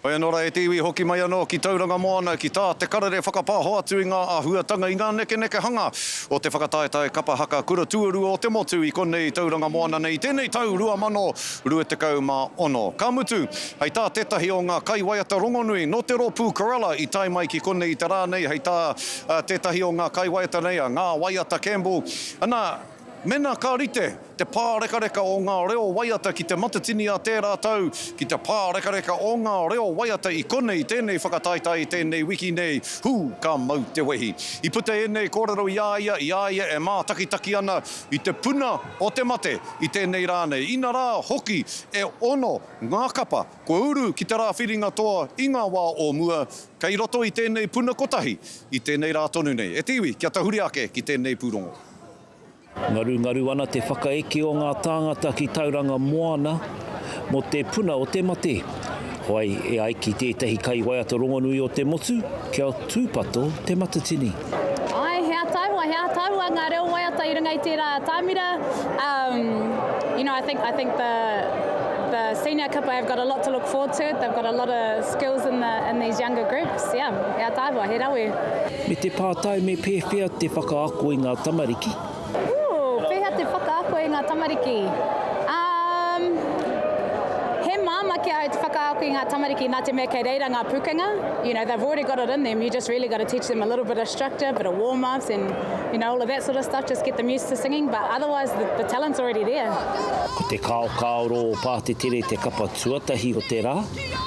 Hoi anō rā e te iwi, hoki mai anō ki Tauranga Moana ki tā Te Karere whakapāho atu i ngā āhuatanga, i ngā nekenekehanga o te whakataetae kapa haka kura tuarua o te motu i konei i Tauranga Moana nei i tēnei tau 2026. Ka mutu, hei tā tētahi o ngā kaiwaiata rongonui nō te rōpū Corella i tae mai ki konei i te rā nei, hei tā tētahi o ngā kaiwaiata nei a Ngā Waiata Campbell, ana, Mena ka rite te pārekareka o ngā reo waiata ki Te Matatini a tērā tau, ki te pārekareka o ngā reo waiata i konei i tēnei whakataetae i tēnei wiki nei, hū, ka mau te wehi. I puta ēnei kōrero i a ia, i a ia e mātakitaki ana i te puna o te mate i tēnei rā nei. Inarā hoki e ono ngā kapa kua uru ki te rā whiringa toa i ngā wā o mua, kei roto i tēnei puna kotahi i tēnei rā tonu nei. E te iwi, kia tahuri ake ki tēnei pūrongo. Ngarungaru ana te whakaeke o ngā tāngata ki Tauranga Moana mō te puna o te mate. Whai, e ai ki tētahi kaiwaiata rongonui o te motu, kia tūpato Te Matatini. Āe, he ataahua, he ataahua ngā reo waiata i runga i tērā atamira. Um, you know, I think, I think the, the senior kapa have got a lot to look forward to. They've got a lot of skills in, the, in these younger groups. Yeah, he ataahua, he rawe. Me te pātai me pēwhea te whakaako i ngā tamariki? Ooh, pēhea te whakaako i ngā tamariki? Um, he māmā ki ahau te whakaako i ngā tamariki nā te mea kei reira ngā pūkenga. You know, they've already got it in them, you just really got to teach them a little bit of structure, a bit of warm-ups and, you know, all of that sort of stuff, just get them used to singing, but otherwise the, the talent's already there. Ko te kaokaoro o Pātetere te kapa tuatahi o te rā,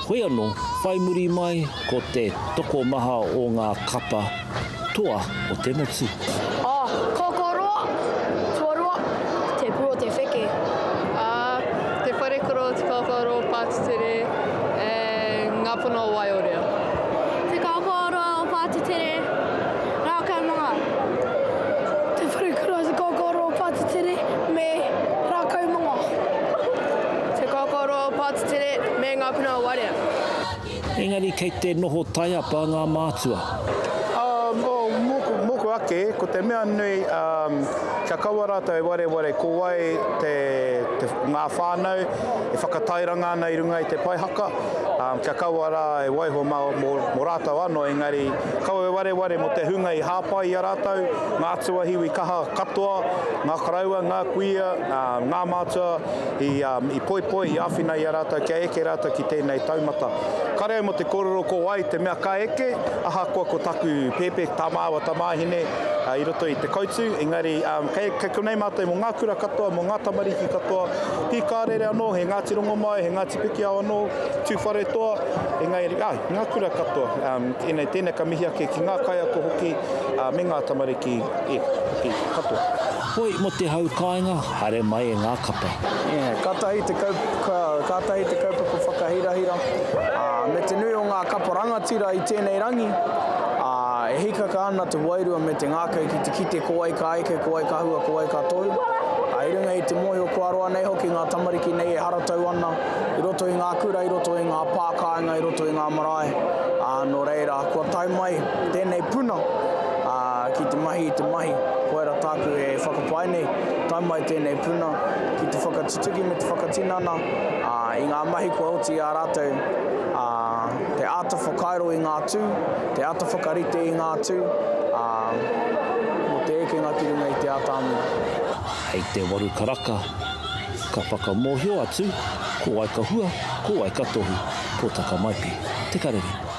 hoi anō, whai muri mai Ko te tokomaha o ngā kapa toa o te motu. A, Kōkōroa, tuarua, te pū o te wheke. A, Te Wharekoro, Te Kōkōro, Pātetere, and Ngā Puna o Waiorea. Te Kōkōroa o Pātetere, Rākaumanga. Te Wharekoro, Te Kōkōro o Pātetere, me Rākaumanga. Te Kōkōroa o Pātetere, me Ngā Puna o Wairea. Engari kei te noho taiapa ngā mātua. Um, oh, mōku, mōku ake, ko te mea nui, um, kia kaua rātou e wareware ko wai te, te, ngā whānau e whakatairanga ana i runga i te pae haka, um, kia kaua rā e waiho mā, mō, mō rātou anō, engari kaua e wareware mō te hunga i hāpai i a rātou, ngā tuahiwi kaha katoa, ngā koroua, ngā kuia, uh, ngā mātua, i, um, i poipoi, i āwhina i a rātou kia eke rātou ki tēnei taumata. Kare au mō te kōrero ko wai te mea ka eke, ahakoa ko taku pēpē, tā māua tamāhine uh, i roto i te koutu, engari um, kei, kei konei mātou mō ngā kura katoa, mō ngā tamariki katoa, Pīkārere anō, he Ngāti Rongomai, he Ngāti Pikiao anō, Tūwharetoa, engari, ai, ngā kura katoa. Um, ēnei, tēnei ka mihi ake ki ngā kaiako hoki, uh, me ngā tamariki e, hoki katoa. Hoi mo te hau kāinga, haere mai e ngā kapa. Yeah, katahi te kaup, ka, kātahi te kaupapa whakahirahira, ā, me te nui o ngā kapa rangatira i tēnei rangi, ā, e hikaka ana te wairua me te ngākau ki te kite ko wai ka eke, ko wai ka hua, ko wai ka tohu. Ā, i runga i te mōhio kua roa nei hoki ngā tamariki nei e haratau ana i roto i ngā kura, i roto i ngā pā kāinga, i roto i ngā marae, ā, nō reira, kua tae mai tēnei puna, ā, ki te mahi i te mahi, koira tāku e whakapae nei, tae mai tēnei puna ki te whakatutuki me te whakatinana, ā, i ngā mahi kua oti i a rātou, ā, te āta whakairo i ngā tū, te āta whakarite i ngā tū, ā, mō te ekenga ki runga i te atamira. Hei te waru karaka, ka whakamōhio atu ko wai ka hua, ko wai ka tohu. Pōtaka Maipi, Te Karere.